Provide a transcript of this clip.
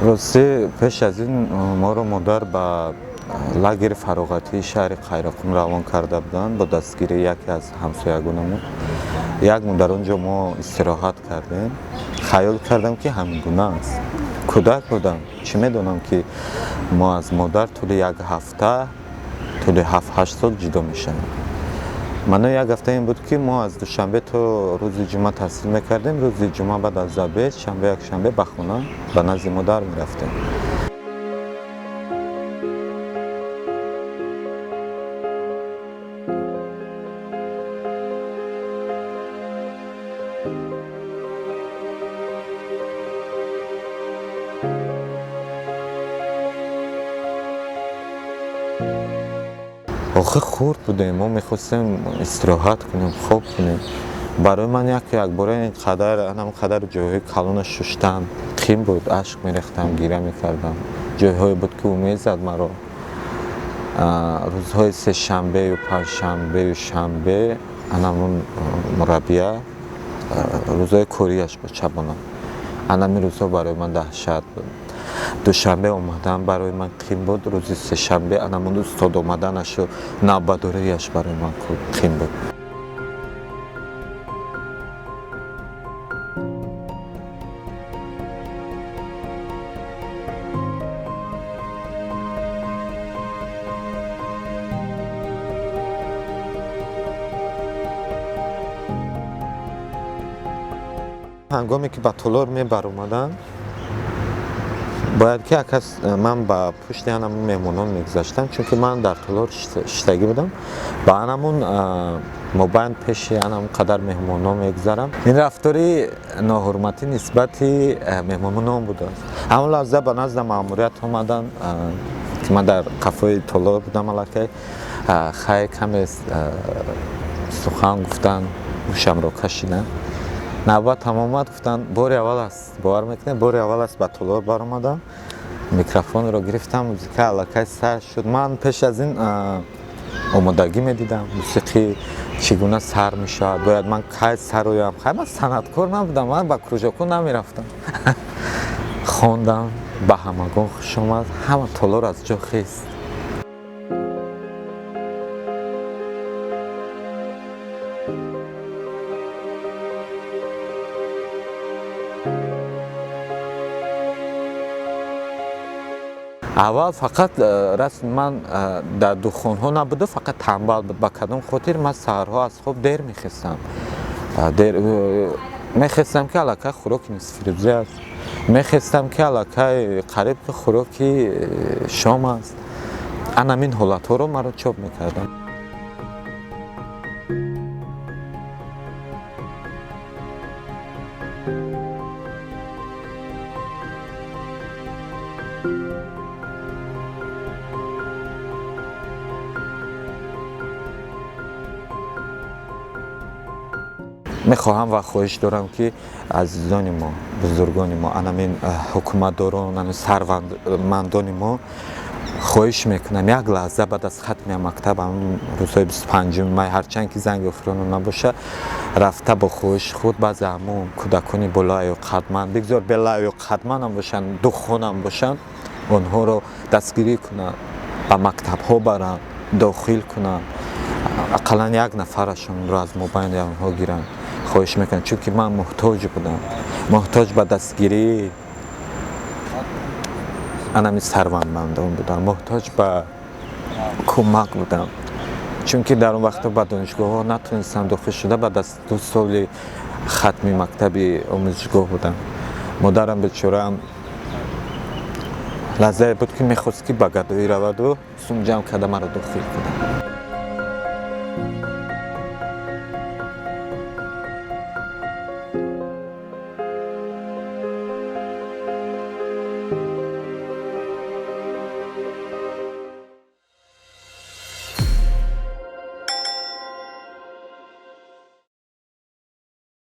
Рости, пеш аз ин моро модар ба лагери фароғатии шаҳри Қайроқум равон карда буданд бо дастгирии яке аз ҳамсоягонамон. Як моҳ дар он ҷо мо истироҳат кардем. Хаёл кардам, ки ҳамин гуна аст. Кӯдак будам, чӣ медонам, ки мо аз модар тӯли як ҳафта, тӯли 7-8 сол ҷудо мешавем. Маънои як ҳафта ин буд, ки мо аз душанбе то рӯзи ҷумъа таҳсил мекардем. Рӯзи ҷумъа баъд аз обед, шанбе, якшанбе ба хона, ба назди модар мерафтем. Охир хурд будем, мо мехостем истироҳат кунем, хоб кунем. Барои ман як якбора ин қадар, анам қадар ҷойҳои калона шуштан қим буд. Ашк мерехтам, гиря мекардам. Ҷойҳое буд, ки ӯ мезад маро. Рӯзҳои сешанбею панҷшанбею шанбе анамун мураббия рӯзҳои корияш буд, шабона. Анами рӯзҳо барои ман даҳшат буд. Душанбе омадан барои ман қим буд, рӯзи сешанбе анамун устод омаданашу навбатдорияш барои ман қим буд. Ҳангоме ки ба толор мебаромадам, бояд ки акас ман ба пушти анамун меҳмонон мегузаштам, чунки ман дар толор шиштагӣ будам. Ба анамун мобайн пеши анамун қадар меҳмонон мегузарам. Ин рафтори ноҳурматӣ нисбати меҳмонон будааст. Ҳамон лаҳза ба назда маъмурият омаданд, ки ман дар қафои толор будам аллакай. Хай, каме сухан гуфтанд, гӯшамро кашиданд. Навбат ҳам омад, гуфтанд, бори аввал аст, бовар мекунед, бори аввал аст ба толор баромадам, микрофонро гирифтам, музика аллакай сар шуд. Ман пеш аз ин омодагӣ медидам, мусиқӣ чӣ гуна сар мешавад, бояд ман кай сароям. Хай, ман санъаткор набудам, ман ба кружокҳо намерафтам. Хондам, ба ҳамагон хуш омад, ҳама толор аз ҷо хест. Аввал фақат расм ман дар духонҳо набуда, фақат танбал буд. Ба кадом хотир? Ман саҳарҳо аз хоб дер мехестам, дер мехестам, ки аллакай хӯроки нисфирӯзӣ аст, мехестам, ки аллакай қариб ки хӯроки шом аст. Анамин ҳолатҳоро маро чоп мекардам. Мехоҳам ва хоҳиш дорам, ки азизони мо, бузургони мо, анамин ҳукуматдорон, ана сарватмандони мо, хоҳиш мекунам, як лаҳза баъд аз хатми мактаб, ҳамн рӯзҳои 25-уми май, ҳарчанд ки занги охироно набошад, рафта бо хоҳиши худ баъзе ҳамун кӯдакони болоаёқатманд, бигзор белаёқатмандам бошанд, духонам бошанд, онҳоро дастгирӣ кунанд, ба мактабҳо баранд, дохил кунанд, ақаллан як нафарашонро аз мобайни онҳо гиранд. Хоҳиш мекунам, чунки ман муҳтоҷ будам, муҳтоҷ ба дастгирии анами сарватмандон будам, муҳтоҷ ба кӯмак будам, чунки дар он вақто ба донишгоҳҳо натонистам дохил шуда. Баъд аз 2 соли хатми мактаби омӯзишгоҳ будам. Модарам бечораам лаҳзае буд, ки мехост, ки ба гадоӣ раваду сум ҷамъ карда маро дохил кунад.